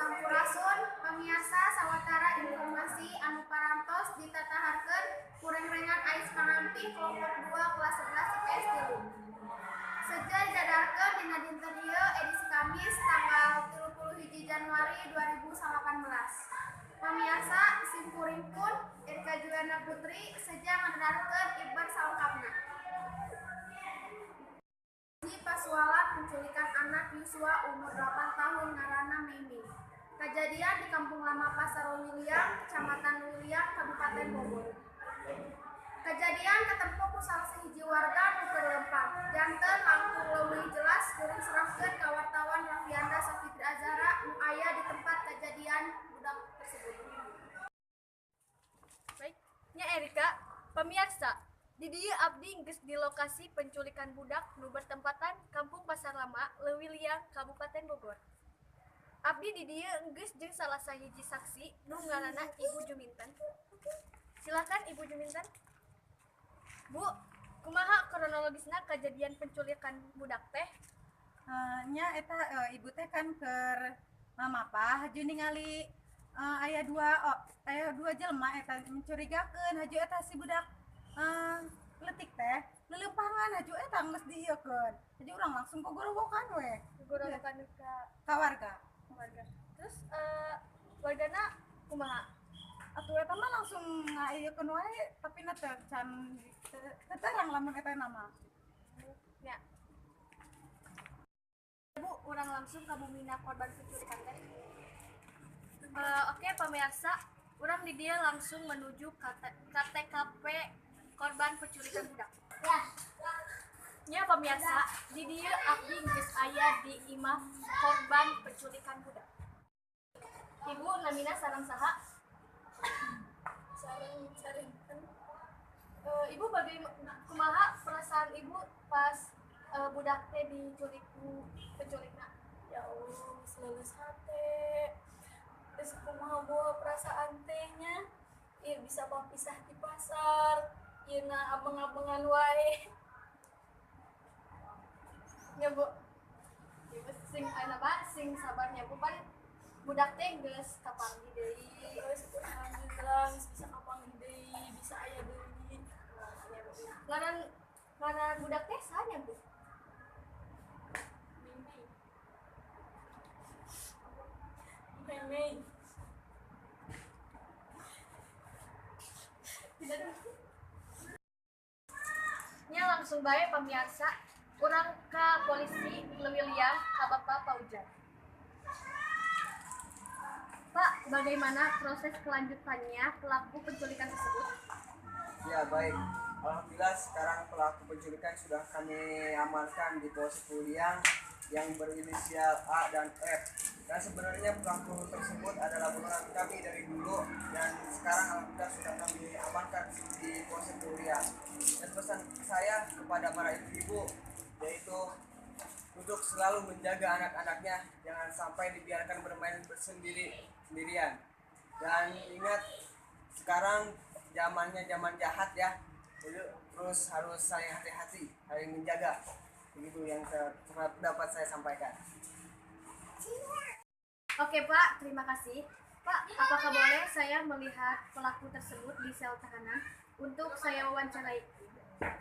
Sampurasun pamiarsa, sawatara informasi anu parantos ditataharkeun ku rengrengan Ais Pangampih kelompok 2 kelas 11 IPS 3. Seja didadarkeun dina dinten ieu edisi Kamis tanggal 31 Januari 2018. Pamiarsa, simkuring pun Erika Juliana Putri seja ngadadarkeun ibar salengkapna. Hiji pasualan penculikan anak yuswa umur 8 tahun ngaranna Meimei. Kajadian di Kampung Lama Pasar Leuwiliang, Kecamatan Leuwiliang, Kabupaten Bogor. Kajadian katempo ku salah sahiji warga nu keur leumpang. Janten langkung leuwih jelas kuring serahkeun ka wartawan Rafianda Safitri Azhara nu aya di tempat kajadian budak tersebut. Baik, nya Erika, pemirsa, di dieu abdi geus di lokasi penculikan budak nu bertempatan Kampung Pasar Lama, Leuwiliang, Kabupaten Bogor. Abdi di dieu geus jeung salah sahiji saksi nu ngaranna Ibu Juminten. Silakan, Ibu Juminten. Bu, kumaha kronologisna kejadian penculikan budak teh? Nya eta ibu teh kan keur mamapah haju ningali aya dua, oh, aya dua jelema eta mencurigakeun. Haju eta si budak leutik teh leuleumpangan, haju eta geus diieukeun, haju urang langsung gogorowokan we. Gogorowokan ka ka warga. Warga. Terus wargana kumaha? Atuh eta mah langsung ngaieukeun wae, tapi na teu can teu terang lamun eta nama. Ya. Bu, urang langsung ke bumina korban penculikan teh. Oke pemirsa, urang di dieu langsung menuju ke TKP korban penculikan budak. Ya pemirsa, di dieu abdi geus aya di imah korban penculikan budak. Ibu, namina sareng saha? Sareng sarinten. Ibu, bagaimana, kumaha perasaan Ibu pas budak teh diculik ku penculikna? Ya Allah, geus leuleus hate. Geus kumaha bawa perasaan teh nya, ieu bisa papisah di pasar, ieu na abeng-abengan wae. Ya Bu. Ibu sing anu apa, sing sabarnya Bu, pan budak teh geus kapanggih deui. Geus, alhamdulillah geus bisa kapanggih deui, bisa aya deui. Ya, Bu. Ngaran ngaran budak teh saha nya, Bu? Mei Mei Mei. Nya langsung bae pemirsa, urang ka polisi Leuwiliang ka Bapak Paujan. Pak, bagaimana proses kelanjutannya pelaku penculikan tersebut? Ya, baik. Alhamdulillah sekarang pelaku penculikan sudah kami amankan di Polsek Leuwiliang yang berinisial A dan F. Dan sebenarnya pelaku tersebut adalah buronan kami dari dulu dan sekarang alhamdulillah sudah kami amankan di Polsek Leuwiliang. Dan pesan saya kepada para ibu-ibu yaitu untuk selalu menjaga anak-anaknya, jangan sampai dibiarkan bermain sendirian. Dan ingat, sekarang zamannya zaman jahat ya, jadi terus harus saling hati-hati, saling menjaga. Begitu yang dapat saya sampaikan. Oke Pak, terima kasih. Pak, apakah boleh saya melihat pelaku tersebut di sel tahanan untuk saya wawancarai?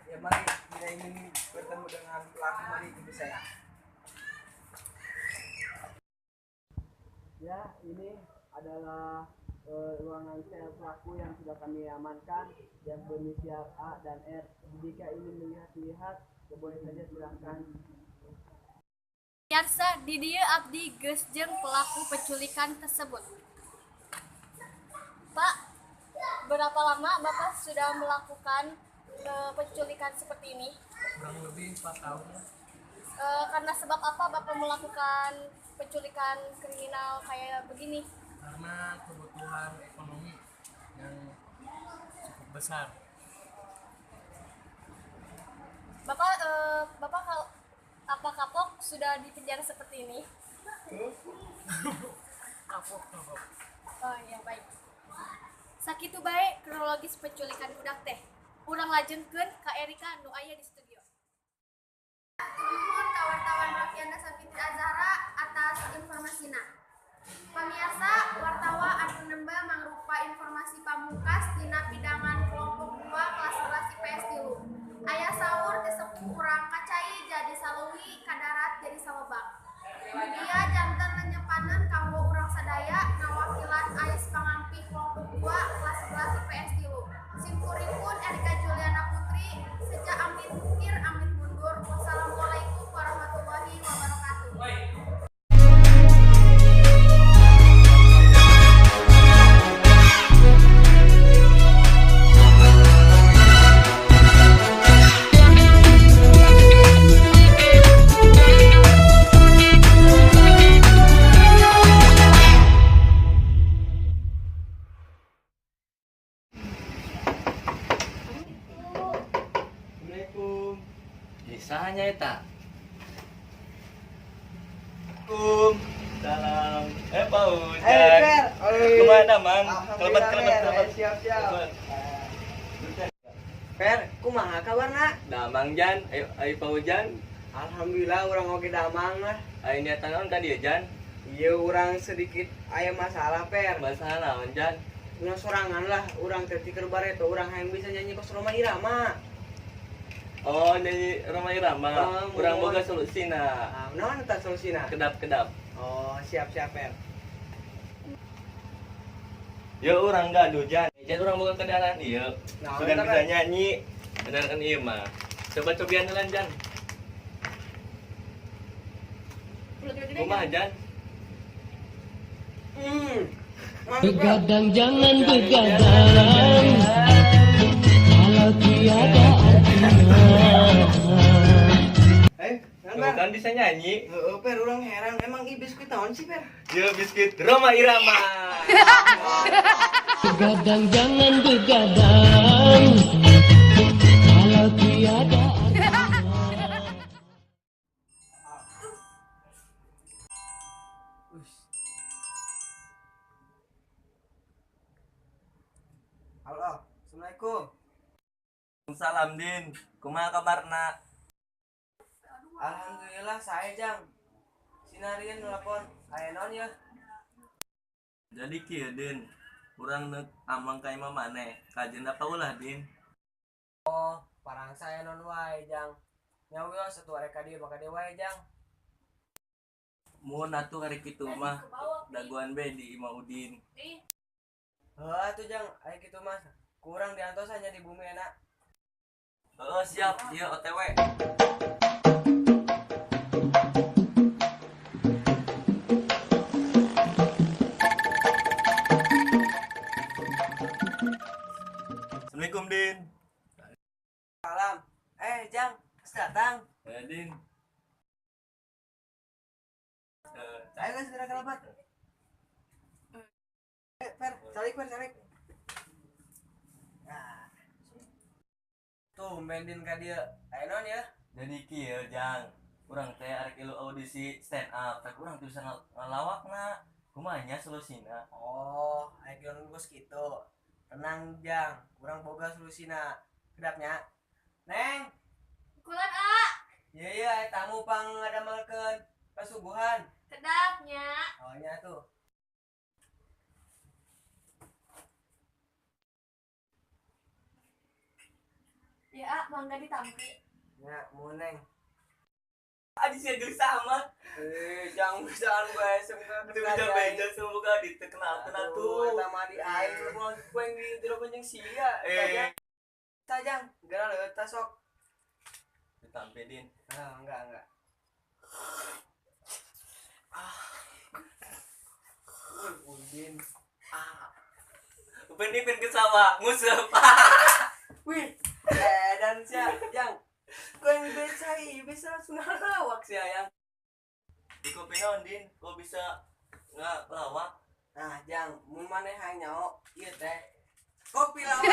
Ya, mari, bila ingin bertemu dengan pelaku, mari ikuti saya. Ya, ini adalah ruangan sel pelaku yang sudah kami amankan yang berinisial A dan R. Jika ingin melihat-lihat, ya boleh saja, silahkan. Pemirsa, di dieu abdi geus jeung pelaku penculikan tersebut. Pak, berapa lama Bapak sudah melakukan penculikan seperti ini? Kurang lebih 4 tahun lah. Karena sebab apa Bapak melakukan penculikan kriminal kayak begini? Karena kebutuhan ekonomi yang cukup besar. Bapak apa kapok sudah di penjara seperti ini? Kapok, kapok. Oh iya, baik. Sakitu bae kronologis penculikan budak teh. Urang lajengkeun ka Erika nu aya di studio. Nuhun ka wartawan Rafianda Safitri Azhara atas informasinya. Pemirsa Mugia janten lenyepaneun kanggo urang sadaya ngawakilan Ais Pangampih kelompok 2 kelas 11 IPS 3. Sim kuring pun Erika Juliana Putri, sejak amit mukir amit mundur. Wassalamualaikum warahmatullahi wabarakatuh. Assalamualaikum. Saha nya eta? Assalamualaikum. Salam. Pak Ujang. Eh, Fer. Kemana, Mang? Alhamdulillah, Kelebat, kelebat, Fer. kelebat. Siap, siap. Fer, kumaha kabarna? Damang Jan, ayo ayo Pak Ujang. Alhamdulillah urang oge damang lah. Ayo niatan naon ka dieu, Jan? Iya, urang sedikit aya masalah, Fer. Masalah naon, Jan? Urang sorangan lah, urang teh ti keur bareto, urang hayang bisa nyanyi kos Rhoma Irama. Oh, nyanyi Rhoma Irama. Oh, Urang mohon. boga solusina. Ah, naon eta solusina? Kedap-kedap. Oh, siap siap, Fer. Yo urang gaduh, Jan. Jan urang boga kendaraan ieu. Naon Sudah eta, bisa Fer? nyanyi. Kendaraan ieu mah. Coba cobian heula, Jan. Kumaha, Jan? Hmm. Mantap, Fer. Begadang jangan begadang kalau tiada artinya. Eh, naon, Tuh Fer? kan bisa nyanyi. Heeh, Fer, urang heran. Emang ieu biskuit naon sih, Fer? Yo biskuit Rhoma Irama. Begadang jangan begadang kalau tiada artinya. Halo, Assalamualaikum. Salam Din. Kumaha kabarna? Alhamdulillah saya Jang. Sinarian nelpon. Aya naon ya? Jadi kieu Din, urang neuk amang ka imah maneh. Kajeun apa ulah Din? Oh, parang saya non wae Jang. Nya wios atuh arek ka dieu maka dieu wae Jang. Mun atuh arek kitu mah dagoan be di Imah Udin. Heuh atuh Jang, aya kitu mah. Kurang diantosan nya di bumi enak. Heeh, siap, ieu OTW. Assalamualaikum Din. Salam. Eh, Jang, geus datang. Eh Din. Ayo guys, segera kerabat. Eh, Fer, salik Fer, salik. Nah. Tuh, mendin ka dieu. Aya naon ya? Jadi kieu Jang, urang teh arek ilu audisi stand up, tapi urang teu bisa ngalawakna. Kumaha nya solusina? Oh, aya kieu bos kitu. Tenang, Jang. Urang boga solusina. Kedapnya. Neng, Kulan A, iya iya aya tamu pang ngadamelkeun pasuguhan. kedapnya. Oh, nya tuh. Ya, A, mangga ditampi. Nya, mau Neng. Adi sia geus sama. Eh, jangan bisaan bae semoga Teu bisa beja semoga diterkenalkeun atuh. Eta mah di aing mau ku yang di jero jeung sia. Eh. Tajang, geura leueut tas sok. Ditampi Din. Ah, enggak, enggak. Ah. Wih, Udin. Upin Ipin ke sawah nguseup. Wih, dan sia, Jang. Ku yang bisa, bisa langsung ngalawak sia yang. Di kopi naon Din? Kok bisa ngalawak? Nah, Jang, mun maneh hayang nyaho, ieu teh kopi lawak.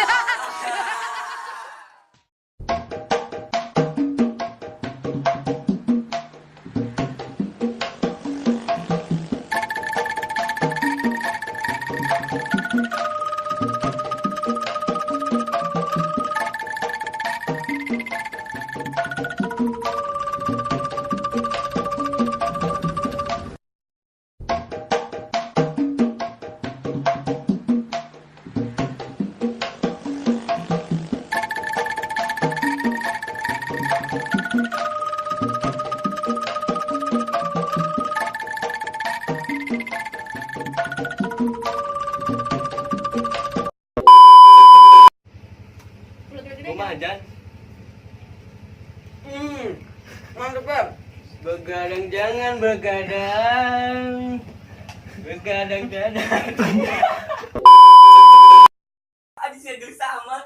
ajan. Mantap, Bang. Begadang jangan begadang. Begadang gadang. Adi sih sama.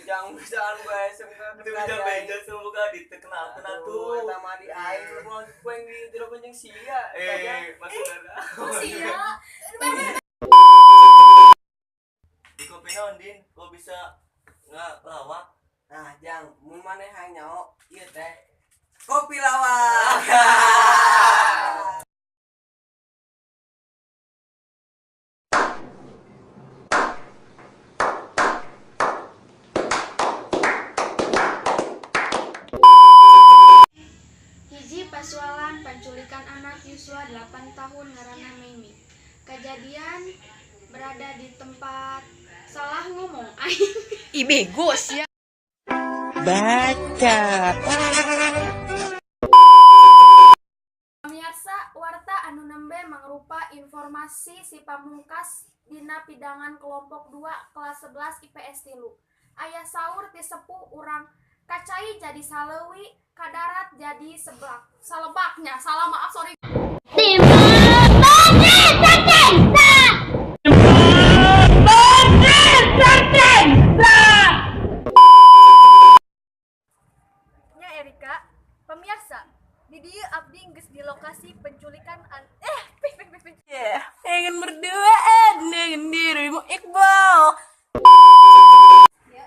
Jangan bisaan bae semua. Itu bisa beja semua buka diterkenal kenal tuh. Eta mah di aing mau poeng di jero kencing sia. Maksudna. Oh sia. Di kopi naon Din? Kok bisa ngelawak? Nah, Jang, mun maneh hayang nyaho ieu teh kopi lawak. Hiji pasualan penculikan anak Yusua 8 tahun ngaranna Mimi. Kejadian berada di tempat salah ngomong aing. Ih bego sia. Baca. Pamiarsa, warta anu nembe mangrupa informasi si pamungkas dina pidangan kelompok 2 kelas 11 IPS 3. Aya saur ti sepuh urang kacai jadi saleuwi, kadarat jadi seblak. Salebaknya, salah maaf sorry. Nya Erika, pemirsa, di dieu abdi geus di lokasi penculikan an Yeah, ingin berduaan dengan dirimu Iqbal. Ya.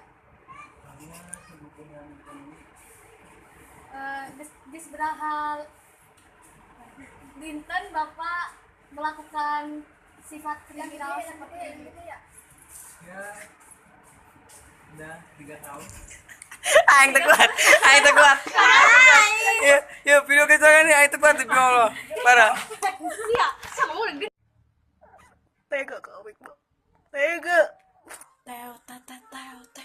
Geus berahal dinten Bapak melakukan sifat kriminal seperti ini. Ya. Udah 3 tahun. Aing teu kuat, aing teu kuat. Ya, ya video kita kan aing teu kuat demi Allah. Parah. Iya, sama udah gede. Tega kau Iqbal. Tega. Teo tete teo te.